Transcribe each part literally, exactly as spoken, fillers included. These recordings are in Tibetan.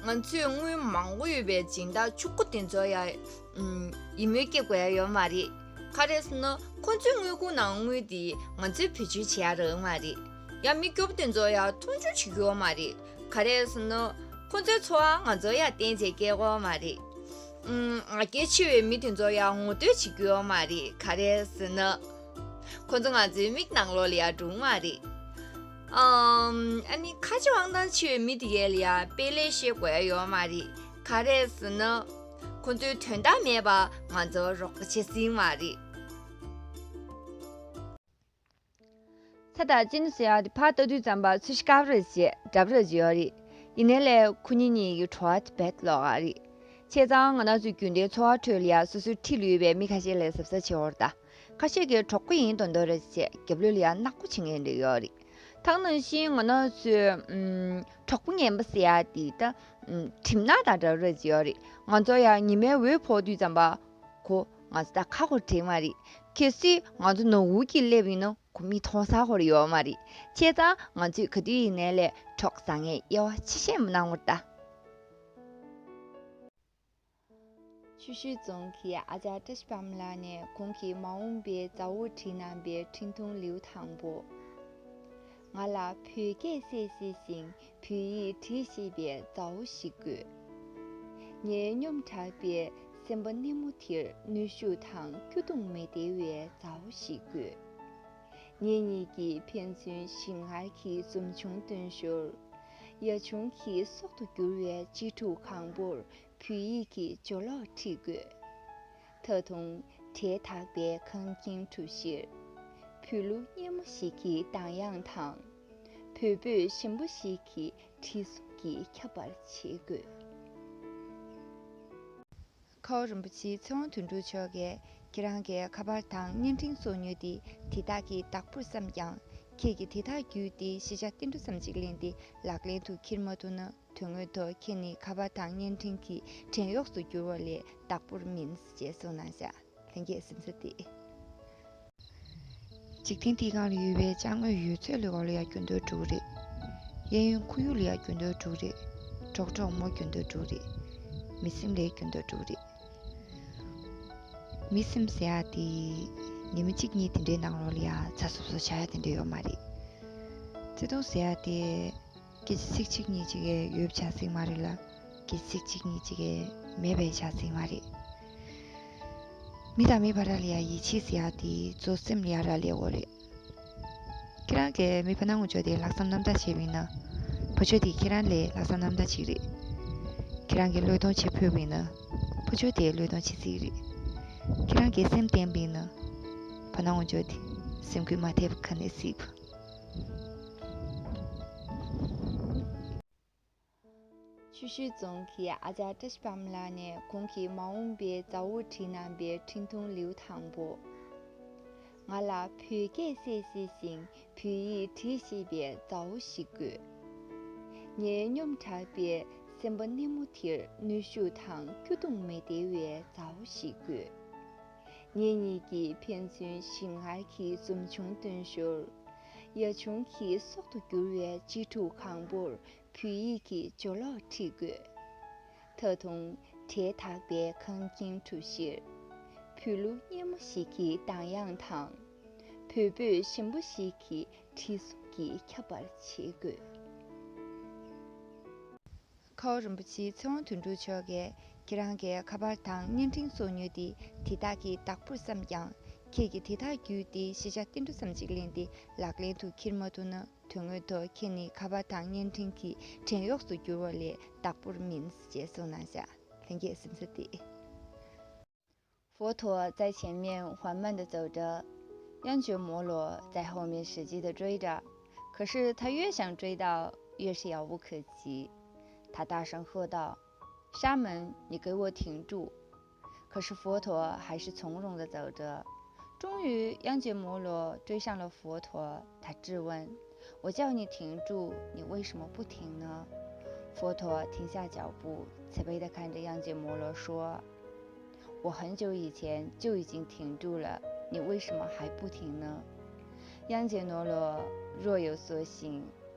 ང་ཚོས་དངུལ་མང་པོ་ཡོད་པའི་སྦྱིན་བདག་ཕྱུག་པོ་དེ་ཚོ་ཡང་ཡིད་སྨོན་སྐྱེ་དགོས་ཡ་ཡོད་མ་རེད། ག་རེ་ཟེར་ན་ཁོ་ཚོའི་དངུལ་ཁང་ནང་དངུལ་དེ་ང་ཚོས་བེད་སྤྱོད་བྱེད་ཡ་རག་མ་རེད། ཡང་མི་སྐྱོ་པོ་དེ་ཚོ་ཡང་མཐོང་ཆུང་བྱེད་ཀྱི་ཡོད་མ་རེད། ག་རེ་ཟེར་ན་ཁོ་ཚོའི་འཚོ་བ་ང་ཚོ་ཡང་བརྟེན་བྱས་སྐྱེལ་གྱི་ཡོད་མ་རེད། ང་རྒྱལ་ཆེ་བའི་མི་དེ་ཚོ་ཡང་ངོ་བསྟོད་བྱེད་ཀྱི་ཡོད་མ་རེད། ག་རེ་ཟེར་ན། ཁོ་ཚོ་ང་ཚོའི་མིག་ནང་ལོགས་ལ་ཡང་འགྲོ་གི་མ་རེད། ཨམ། ཨ་ནི་ཁ་རྗེ་དབང་ཐང་ཆེ་བའི་མི་དེ་གས་ལ་ཡང་དཔེ་ལེགས་བཤད་དགོས་ཡ་ཡོད་མ་རེད། ག་རེ་ཟེར་ན། ཁོ་ཚོའི་དོན་དག་མེད་པ་ང་ཚོ་རོགས་པ་བྱེད་སྲིད་མ་རེད། ཚ་དང་ཅི་ནུ་ཟེར་ཡ་དེ་ཕར་ལྟ་དུས་ཙམ་པ་ཚོས་ཤིག་དཀར་རེ་བྱས་འདྲ་པོ་རེ་བྱས་ཡོད་རེད། ཡིན་ནའི་ལས་ཁོ་གཉིས་གཉིས་ཀྱི་བྲོ་བ་དེ་རྦད་ལོག་ག་རེད། བྱས་ཙང་ང་རང་ཚོའི་རྒྱུན་ལྡན་འཚོ་བ་ཁྲོད་ལ་ཡ་སོ་སོའི་འཁྲིས་ལ་ཡོད་པའི་མི་ཁ་ཤས་ལ་གཟབ་གཟབ་བྱེད་འོར་ད། ཁ་ཤས་ཀྱིས་གྲོགས་པོ་ཡིན་མདོག་མདོག་རེ་བྱས་རྒྱབ་ལོགས་ལ་ཡ་ནག་པོ་བྱེད་མཁན་རེ་ཡོད་རེད། ད་ག་ནང་བཞིན་ང་རང་ཚོའི་ཨམ། གྲོགས་པོ་ངན་པ་ཟེར་ཡ་དེ་ད་ཨམ། གྲིབ་ནག་དང་འདྲ་པོ་རེ་བྱས་ཡོད་རེད། ང་ཚོ་ཡ་ཉི་མའི་འོད་ཕོག་དུས་ཙམ་པ་ཁོ་ང་ཚོ་ད་ཁ་ཁོ་བྲལ་མ་རེད། གལ་སྲིད་ང་ཚོ་ནང་འུར་གྱིས་སླེབས་ཡིན་ན། ཁོ་མིག་མཐོང་ས་ཁོ་རང་ཡོད་མ་རེད། བྱས་ཙང་ང་ཚོས་ག་དུས་ཡིན་ནའི་ལས་གྲོགས་བཟང་ངན་དབྱེ་བ་ཕྱེ་ཤེས་མི་གནང་བར་ལྟ། ཆུ་ཤུར་རྫོང་གི་ཨ་ཅག་བཀྲ་ཤིས་པདྨ་ལགས་ནས་ཁོང་གི་མ་འོངས་པའི་མཛའ་བོར་བྲིས་གནང་པའི་འཕྲིན་ཐུང་ལེའུ་དང་པོ། ང་ལ་བོད་སྐད་གསལ་ཤེས་ཤིང་བོད་ཡིག་འབྲི་ཤེས་པའི་མཛའ་བོ་ཞིག་དགོས། ངའི་སྙོམས་དྲགས་པའི་སེམས་པ་ནེ་མོ་དེར་གནོན་ཤུགས་དང་སྐྱོ་གདུང་མི་སྟེར་བའི་མཛའ་བོ་ཞིག་དགོས། ངེད་གཉིས་ཀྱིས་ཕན་ཚུན་ཞིམ་མངར་གྱི་འཛུམ་ཆུང་སྟོན་ཞོར། ཡ་ཆུང་གི་སྲོག་ཏུ་གྱུར་བའི་གཅེས་ཕྲུག་གང་པོར་བོད་ཡིག་གི་སྦྱོར་ཀློག་ཁྲིད་དགོས། ད་དུང་གྲལ་དག་པའི་ཁང་ཁྱིམ་གྲུ་བཞིར། བོད་ལུག་སྙན་མོ་ཞིག་གི་གདངས་དབྱངས་དང་། བོད་སྤོས་ཞིམ་པོ་ཞིག་གི་དྲི་བསུང་གིས་ཁྱབ་པར་བྱེད་དགོས། ཁ་བ་རིན་པོ་ཆེའི་ཚེ་དབང་དོན་གྲུབ་མཆོག་གིས་ཁྱེད་རང་གི་ཁ་པར་དང་བརྙན་འཕྲིན་སོགས་ཉོས་ཏེ་དེ་དག་གི་བདག་པོར་བསམས་ཀྱང་། ཁྱེད་ཀྱིས་དེ་དག་བརྒྱུད་དེ་གཞིས་ཆགས་ཏིལ་འབྲུ་ཙམ་ཅིག་ལེན་ཏེ་ལག་ལེན་དུ་འཁྱེར་མ་ཐུབ་ན། དོན་དངོས་ཐོག་ཁྱེད་ནི་ཁ་པར་དང་བརྙན་འཕྲིན་གྱི་བྲན་གཡོག་ཏུ་གྱུར་བ་ལས་བདག་པོར་མིན་ཞེས་གསུངས་གནང་བཞག་ལྷན་རྒྱས་གཟིམ་ས་ཏེ། འཇིག་རྟེན་འདིའི་སྒང་ལ་ཡོད་པའི་ཅ་དངོས་ཡོད་ཚད་ལ་ཡ་རྒྱུ་ནོར་འགྲོ་གི་རེད། གཡས་གཡོན་ཁོར་ཡུག་ལ་ཡ་རྒྱུ་ནོར་འགྲོ་གི་རེད། གྲོགས་གྲོགས་མོ་རྒྱུ་ནོར་འགྲོ་གི་རེད། མི་སེམས་ལ་རྒྱུ་ནོར་འགྲོ་གི་རེད། མི་སེམས་ཟེར་ཡ་དེ་ཉི་མ་གཅིག་གཉིས་དེ་འདྲའི་ནང་ལོགས་ལ་ཡ་ཚ་སོབ་སོབ་ཆགས་ཡ་དེ་འདྲ་ཡོད་མ་རེད། བརྩེ་དུང་ཟེར་ཡ་དེ། སྐད་ཆ་ཚིག་གཅིག་གཉིས་ཅིག་གིས་ཡོད་པ་ཆགས་སྲིད་མ་རེད་ལ། སྐད་ཆ་ཚིག་གཅིག་གཉིས་ཅིག་གིས་མེད་པ་ཆགས་སྲིད་མ་རེད། མི་དང་མི་བར་ལ་ཡ་ཡིད་ཆེས་ཟེར་ཡ་དེ་རྫོགས་སེམས་ལ་ཡ་རག་ལས་དགོས་རེད། ཁྱེད་རང་གིས་མི་ཕ་ནང་ངོ་ཅོག་དེ་ལྷག་བསམ་རྣམ་དག་བྱས་པ་ཡིན་ན། ཕ་ཆོས་དེ་ཁྱེད་རང་ལས་ལྷག་བསམ་རྣམ་དག་ཅིག་རེད། ཁྱེད་རང་གིས་བློས་གཏོང་བྱེད་ཕོད་པ་ཡིན་ན། ཕ་ཆོས་དེ་བློས་གཏོང་བྱེད་སྲིད་རེད། ཁྱེད་རང་གིས་སེམས་བརྟན་པ་ཡིན་ན། ཕ་ནང་ངོ་ཅོག་དེ་སེམས་འགུལ་མ་ཐེབས་ག་ནས་སྲིད། ཆུ་ཤུར་རྫོང་གི་ཨ་ཅག་བཀྲ་ཤིས་པདྨ་ལགས་ནས་ཁོང་གི་མ་འོངས་པའི་མཛའ་བོར་བྲིས་གནང་པའི་འཕྲིན་ཐུང་ལེའུ་དང་པོ། ང་ལ་བོད་སྐད་གསལ་ཤེས་ཤིང་བོད་ཡིག་འབྲི་ཤེས་པའི་མཛའ་བོ་ཞིག་དགོས། ངའི་སྙོམས་དྲགས་པའི་སེམས་པ་ནེ་མོ་དེར་གནོན་ཤུགས་དང་སྐྱོ་གདུང་མི་སྟེར་བའི་མཛའ་བོ་ཞིག་དགོས། ངེད་གཉིས་ཀྱིས་ཕན་ཚུན་ཞིམ་མངར་གྱི་འཛུམ་ཆུང་སྟོན་ཞོར། ཡ་ཆུང་གི་སྲོག་ཏུ་གྱུར་བའི་གཅེས་ཕྲུག་གང་པོར་བོད་ཡིག་གི་སྦྱོར་ཀློག་ཁྲིད་དགོས། ད་དུང་གྲལ་དག་པའི་ཁང་ཁྱིམ་གྲུ་བཞིར། བོད་ལུག་སྙན་མོ་ཞིག་གི་གདངས་དབྱངས་དང་། བོད་སྤོས་ཞིམ་པོ་ཞིག་གི་དྲི་བསུང་གིས་ཁྱབ་པར་བྱེད་དགོས། ཁ་བ་རིན་པོ་ཆེའི་ཚེ་དབང་དོན་གྲུབ་མཆོག་གིས་ཁྱེད་རང་གི་ཁ་པར་དང་བརྙན་འཕྲིན་སོགས་ཉོས་ཏེ་དེ་དག་གི་བདག་པོར་བསམས་ཀྱང་། ཁྱེད་ཀྱིས་དེ་དག་བརྒྱུད་དེ་གཞིས་ཆགས་ཏིལ་འབྲུ་ཙམ་ཅིག་ལེན་ཏེ་ལག་ལེན་དུ་འཁྱེར་མ་ཐུབ་ན། དོན་དངོས་ཐོག་ཁྱེད་ནི་ཁ་པར་དང་བརྙན་འཕྲིན་གྱི་བྲན་གཡོག་ཏུ་གྱུར་བ་ལས་བདག་པོར་མིན་ཞེས་གསུངས་གནང་བཞག་ལྷན་རྒྱས་གཟིམ་ས་ཏེ། 佛陀在前面缓慢地走着，央觉摩罗在后面使劲地追着，可是他越想追到，越是遥不可及。他大声喝道：“沙门，你给我停住！”可是佛陀还是从容地走着。终于，央觉摩罗追上了佛陀，他质问：“我叫你停住，你为什么不停呢？”佛陀停下脚步，慈悲地看着央觉摩罗说：“我很久以前就已经停住了，你为什么还不停呢？”央觉摩罗若有所醒，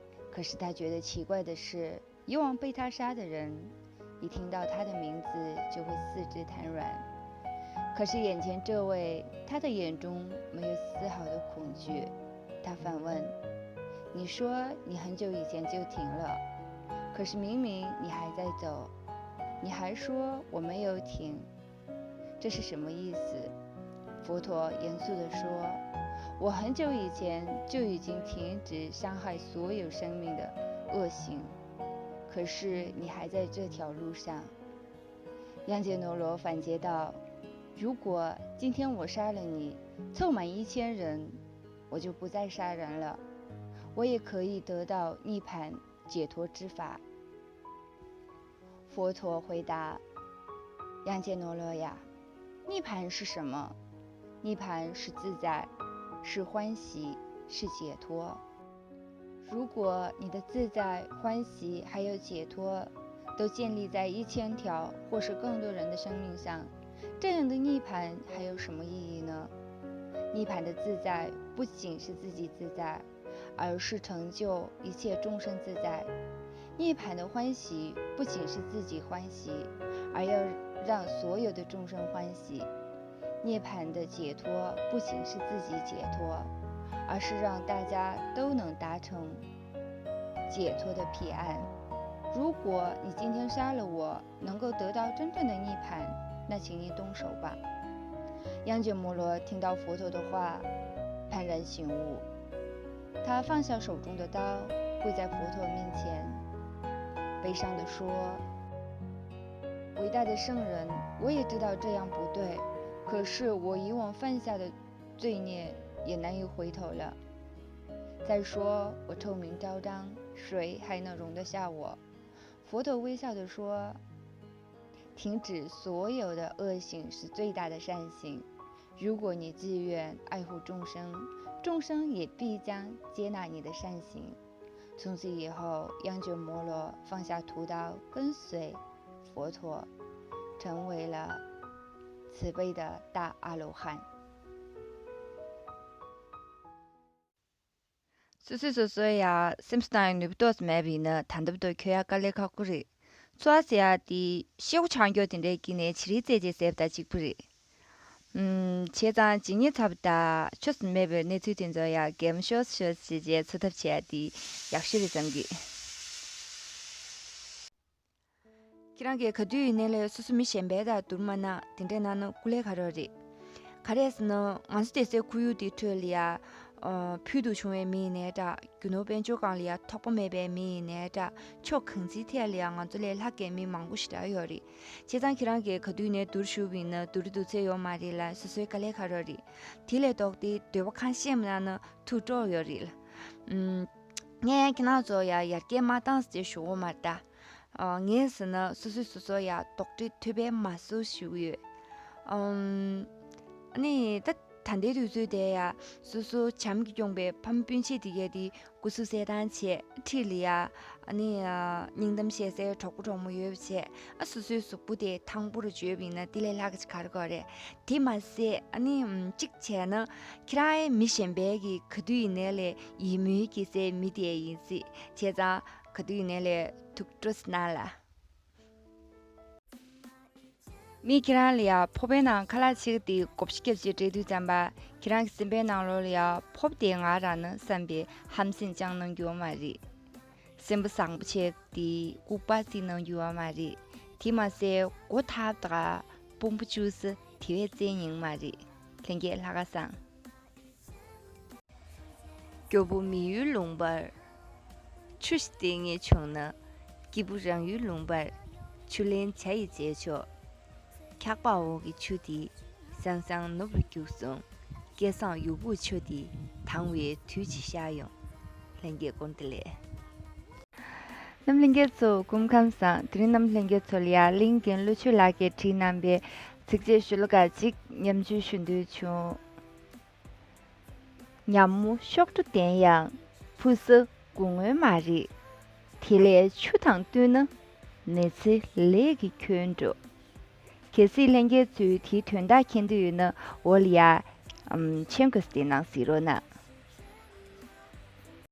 可是他觉得奇怪的是，以往被他杀的人，一听到他的名字就会四肢瘫软。可是眼前这位，他的眼中没有丝毫的恐惧。他反问：“你说你很久以前就停了，可是明明你还在走，你还说我没有停，这是什么意思？”佛陀严肃地说：“我很久以前就已经停止伤害所有生命的恶行，可是你还在这条路上。”央杰罗罗反诘道：“如果今天我杀了你，凑满一千人，我就不再杀人了，我也可以得到涅槃解脱之法。”佛陀回答：“央杰罗罗呀，涅槃是什么？涅槃是自在，是欢喜，是解脱。如果你的自在、欢喜还有解脱都建立在一千条或是更多人的生命上，这样的涅槃还有什么意义呢？涅槃的自在不仅是自己自在，而是成就一切众生自在。涅槃的欢喜不仅是自己欢喜，而要让所有的众生欢喜。涅槃的解脱不仅是自己解脱，而是让大家都能达成解脱的彼岸。如果你今天杀了我，能够得到真正的涅槃，那请你动手吧。”央杰摩罗听到佛陀的话，幡然醒悟，他放下手中的刀，跪在佛陀面前，悲伤地说：“伟大的圣人，我也知道这样不对，可是我以往犯下的罪孽也难以回头了。再说，我臭名昭彰，谁还能容得下我？”佛陀微笑地说：“停止所有的恶行是最大的善行。如果你自愿爱护众生，众生也必将接纳你的善行。”从此以后，央觉摩罗放下屠刀，跟随佛陀，成为了慈悲的大阿罗汉。 སོ་སོས་སོ་སོའི་ཡ་སེམས་སུ་བཏང་ཡའི་ནུས་པ་ཏོག་ཙམ་མེད་པ་ཡིན་ན། ད་ལྟ་བར་དུ་ཁྱོད་ཡ་དཀའ་ལས་ཁག་པོ་རེད། འཚོ་བ་ཟེར་ཡ་དེ་ཤེའུ་ཆང་སྐྱོ་དེ་འདྲའི་དཀྱིལ་ནས་བྱི་རིལ་རྩེད་རྩེད་ཟེར་བ་དང་གཅིག་པ་རེད། ཨུམ། བྱས་ཙང་ཇི་སྙེད་ཚ་བ་དང་ཆོ་ཟིན་མེད་པའི་གནས་ཚུལ་དེ་ཚོ་ཡ་གད་མོ་ཤོར་ཤོར་བྱས་བྱས་འཚོ་ཐབས་བྱས་ཡ་དེ་ཡག་ཤོས་རེད་བསམ་གི། ཁྱེད་རང་གིས་ག་དུས་ཡིན་ནའི་ལས་སོ་སོ་མི་གཞན་པའི་དང་བསྡུར་མ་གནང་། དེ་འདྲས་གནང་ན་སྐུ་ལས་ཁ་རོག་རེད། ག་རེ་ཟེར་ན་ང་ཚོ་བསྡད་སའི་ཁོར་ཡུག་དེའི་ཁྲོད་ལ་ཡ། ཨ། ཕུལ་དུ་བྱུང་བའི་མི་ཡིན་ནའི་འདྲ། རྒྱུ་ནོར་དཔལ་འབྱོར་སྒང་ལ་ཡ་ཐོགས་པ་མེད་པའི་མི་ཡིན་ནའི་འདྲ། ཕྱོགས་གང་ཅིའི་ཐད་ལ་ཡ་ང་ཚོ་ལས་ལྷག་གི་མི་མང་པོ་ཞེ་དྲག་ཡོད་རེད། བྱས་ཙང་ཁྱེད་རང་གིས་ག་དུས་ནས་བསྡུར་ཞུས་པ་ཡིན་ན་བསྡུར་འདུག་ཚད་ཡོད་མ་རེད་ལ། སོ་སོའི་དཀའ་ལས་ཁ་རོག་རེད། དེ་ལས་ལྡོག་སྟེ་འདོད་པ་གང་བཤད་མ་གནང་ན་ཐུགས་སྤྲོ་ཡོད་རེད་ལ། ཨུམ། ངས་ཡང་ཁྱེད་རང་ཚོ་ཡ་ཡར་རྒྱས་མ་བཏང་ཟེར་ཞུ་གོ་མ་རེད་ད། ཨ། ངས་ཟེར་ན་སོ་སོས་སོ་སོ་ཡ་རྡོག་ཁྲེས་ཐོད་པའི་མ་སོ་ཞུ་གི་ཡོད། ཨམ། ཨ་ནི་ད་ད་ལྟའི་དུས་ཚོད་དེ་ཡ་སོ་སོ་བྱམས་ཀྱིས་སྐྱོང་པའི་ཕ་མ་སྤུན་མཆེད་དེ་གས་དེ་སྐུ་གཟུགས་གསལ་ཐང་བྱས་འཁྲིས་ལ་ཡ། ཨ་ནི་ཡ་སྙིང་གཏམ་བཤད་སའི་གྲོགས་པོ་གྲོགས་མོ་ཡོད་པ་བྱས། ཨ། སོ་སོའི་གཟུགས་པོ་དེ་ཐང་པོ་རུ་བཅོས་པ་ཡིན་ན་དེ་ལས་ལྷག་གི་ག་རེ་དགོས་རེད། དེ་མ་ཟད་ཨ་ནི་ཨམ། གཅིག་བྱས་ན་ཁྱེད་རང་ཨེ་མི་གཞན་པའི་གི་ག་དུས་ཡིན་ནའི་ལས་ཡིད་སྨོན་སྐྱེ་སའི་མི་དེ་ཡིན་སྲིད། བྱས་ཙང་ག་དུས་ཡིན་ནའི་ལས་ཐུགས་སྤྲོ་གནང་ལ། མི་ཁྱེད་རང་ལ་ཡ་ཕོར་པའི་ནང་ཁ་ལག་ཕྱེད་ཀ་དེ་བགོ་བཤའ་རྒྱབ་བྱས་སྤྲད་དུས་ཙམ་པ། ཁྱེད་རང་གི་སེམས་པའི་ནང་ལོགས་ལ་ཡ་ཕོར་པ་དེ་ང་རང་ནི་བསམ་པའི་ཧམ་སེམས་ཅང་གནང་རྒྱུ་ཡོད་མ་རེད། སེམས་པ་བཟང་པོ་བྱས་ཏེ་ལྐུགས་པ་རྩིས་གནང་རྒྱུ་ཡོད་མ་རེད། དེ་མ་ཟད་སྒོ་ཐག་དང་དཔུང་པ་བཅུ་ས་དེ་བས་བཙན་ཡིན་མ་རེད། ལྷན་རྒྱས་ལྷ་ཁང་བཟང་། སྐྱོ་པོ་མི་ཡུལ་ལུང་པར། ཆུ་ཞིག་སྟེར་ངེས་བྱུང་ན། སྐྱིད་པོ་རང་ཡུལ་ལུང་པར། ཆུ་ལེན་བྱ་ཡི་རྗེས་ཕྱོགས། འཁྱག་པ་འོག་གི་ཆུ་དེ། སང་སང་ནུབ་རུ་རྒྱུགས་སོང་། སྐལ་བཟང་ཡུག་པོ་ཆུ་དེ། དྭངས་བའི་དུས་ཀྱི་ཤར་ཡོང་། ལྷན་རྒྱས་སྐོར་འདི་ལས། རྣམ་ལྷན་རྒྱས་ཚོ་སྐུ་ཁམས་བཟང་། དེ་རིང་རྣམ་ལྷན་རྒྱས་ཚོ་ལ་ཡ་གླིང་རྒན་བློ་ཆོས་ལགས་ཀྱིས་བྲིས་གནང་པའི་ཚིགས་བཅད་ཤོ་ལོ་ཀ་གཅིག་ཉམས་བཅོས་ཞུ་འདོད་བྱུང་། ཉ་མོ་གཤོག་སྒྲོ་ལྡན་ཡང་ཕུ་ས་དགུང་སྔོན་མ་རེད། དེ་ལས་ཆུ་དང་བསྟུན་ན་མི་ཚེ་ལས་ཀྱིས་འཁྱོལ་འགྲོ། གལ་སྲིད་ལྷན་རྒྱས་ཚོས་དེའི་དོན་དག་མཁྱེན་འདོད་ཡོད་ན་འོག་ལ་ཡ་ཨམ། མཆན་འགོད་དེ་གནང་གཟིགས་རོགས་གནང་།